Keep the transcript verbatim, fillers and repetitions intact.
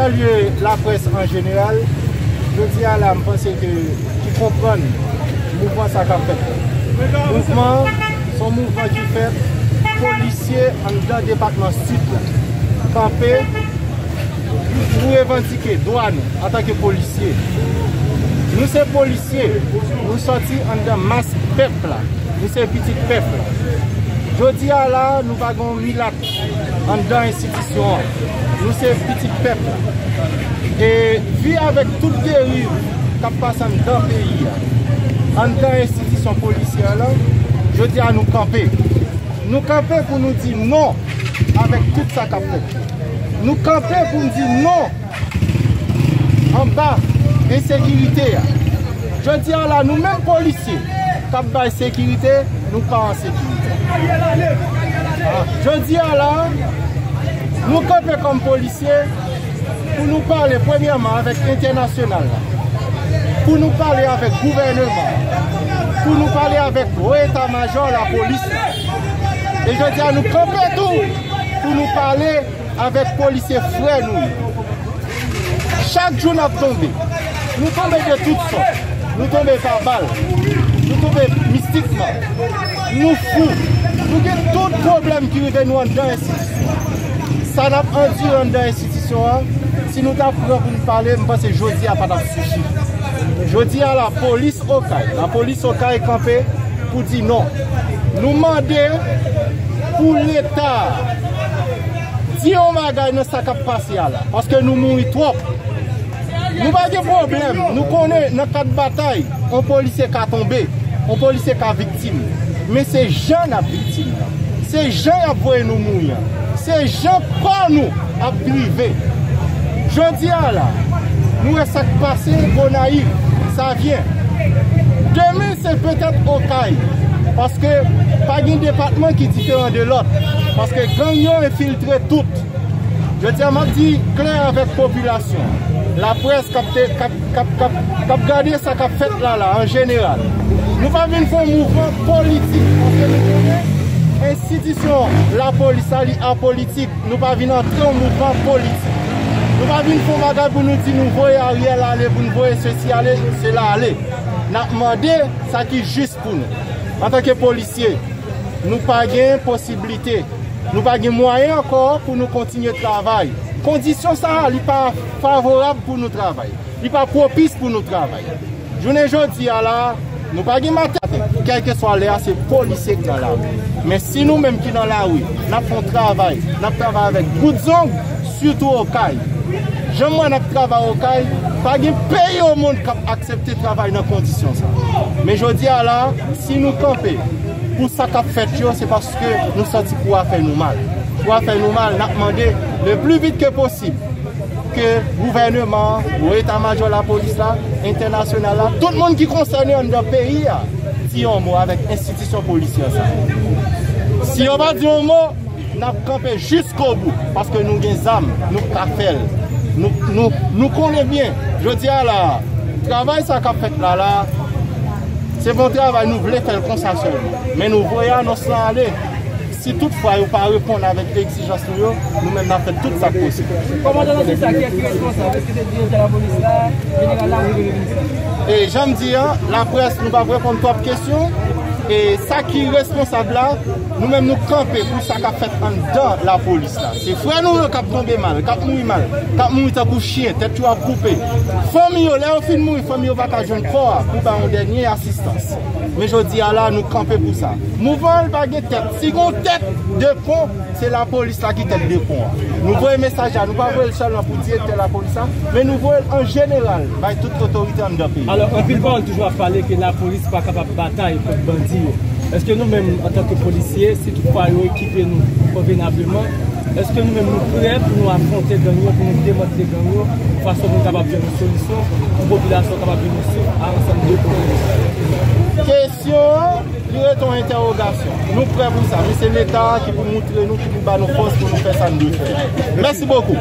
Salye laprès an jeneral. Jodi a la, m panse ke ki konprann mouvman sa k ap fèt. Mouvman, se yon mouvman ki fèt, polisye anndan depatman Sid la kanpe pou revandike dwa nou antanke polisye. Nou se polisye, nou sòti anndan mas pèp la, nou se pitit pèp la. Jodi a la, nou pa gen yon milat anndan enstitisyon an. Nou se pitit pèp la. E vi avèk tout deriv k ap pase anndan peyi a, anndan enstitisyon polisyè la, jodi a nou kanpe. Nou kanpe pou nou di non avèk tout sa k ap fèt. Nou kanpe pou n di non anba ensekirite a. Jodi a la, nou menm polisye k ap bay sekirite, nou pa an sekirite. Jodi a la, nou kanpe kòm polisye pou nou pale premyèman avèk entènasyonal la, pou nou pale avèk gouvèneman, pou nou pale avèk wo eta majò lapolis la. E jodi a, nou kanpe tou pou nou pale avèk polisye frè nou yo. Chak jou n ap tonbe. Nou tonbe de tout sòt. Nou tonbe pa bal. Nou tonbe mistikman. Nou fou. Nou gen tout pwoblèm ki rive nou anndan enstitisyon. Sa n ap andire anndan enstitisyon an, si nou ta pran pou n pale, m panse jodi a pa t ap sifi. Jodi a, lapolis Okay, lapolis Okay kanpe pou di non. Nou mande pou Leta di yon bagay nan sa k ap pase a la, paske nou mouri twòp. Nou pa gen pwoblèm, nou konnen nan kad batay, yon polisye ka tonbe, yon polisye ka viktim. Men se jan n ap viktim nan, se jan y ap voye nou mouri an, se jan kò nou ap grive. Jodi a la, nou wè sa k pase Gonayiv, Savyen. Demen, se petèt Okay, paske pa gen depatman ki diferan de lòt, paske gang yo enfiltre tout. Jodi a, m ap di klè avèk popilasyon, laprès k ap te, k ap, k ap, k ap, k ap gade sa k ap fèt la, la, an jeneral. Nou pa vin fè yon mouvman politik, paske nou konnen enstitisyon lapolis la, li apolitik. Nou pa vin antre yon mouvman politik. Nou pa vin fè yon bagay pou nou di nou voye Ariel ale, pou nou voye sesi ale, sela ale. N ap mande sa ki jis pou nou. Antanke polisye, nou pa gen posiblite, nou pa gen mwayen ankò pou nou kontinye travay. Kondisyon sa a, li pa favorab pou nou travay. Li pa pwopis pou nou travay. Jounen jodi a la, nou pa gen matè. Kèlkeswa lè a, se polisye k nan lari. Men si nou menm ki nan lari, n ap fè yon travay, n ap travay avèk bout zong, sitou Okay. Jan m wè n ap travay Okay, pa gen peyi o mond k ap aksepte travay nan kondisyon sa. Men jodi a la, si nou kanpe pou sa k ap fèt yo, se paske nou santi kou a fè nou mal. Kou a fè nou mal, n ap mande le pli vit ke posib ke gouvèneman an, wo eta majò lapolis la, entènasyonal la, tout moun ki konsène anndan peyi a, di yon mo avèk enstitisyon polisyè sa. Si yo pa di yon mo, n ap kanpe jiskobou, paske nou gen zam, nou ka fè l. Nou, nou, nou konnen byen, jodi a la, travay sa k ap fèt la, la, se bon travay, nou vle fè l konsa sèlman. Men nou voye anons lan ale. Si toutfwa yo pa reponn avèk egzijans nou yo, nou menm n ap fè tout sa k posib. Kòmandan, nan sou sa, kiyès ki responsab? Èske se direktè lapolis la, jeneral la ou minis la? E jan m di a, laprès, nou p ap reponn twòp kesyon. E sa ki responsab la, nou menm nou kanpe pou sa k ap fèt anndan lapolis la. Se frè nou yo k ap tonbe mal, k ap mouri mal, k ap mouri tankou chen, tèt yo ap koupe. Fanmi yo, lè yo fin mouri, fanmi yo pa ka jwenn kò a pou ba yon dènye asistans. Men jodi a la, nou kanpe pou sa. Mouvman an pa gen tèt. Si gen yon tèt de pon, se lapolis la ki tèt de pon an. Nou voye mesaj la, nou pa voye l sèlman pou direktè lapolis la, men nou voye l an jeneral bay tout otorite anndan peyi a. Alò, anpil pawòl toujou ap pale ke lapolis pa kapab batay kont bandi yo. Èske nou menm, antanke polisye, si toutfwa yo ekipe nou konvenableman, èske nou menm nou prè pou nou afwonte gang yo, pou nou demantle gang yo, fason pou nou kapab jwenn yon solisyon, pou popilasyon kapab jwenn yon souf a ansanm de pwoblèm yo? Kesyon an, li rete yon entèwogasyon. Nou prè pou sa, men se Leta a ki pou moutre nou, ki pou ba nou fòs pou nou fè sa n dwe fè. Mèsi bokou.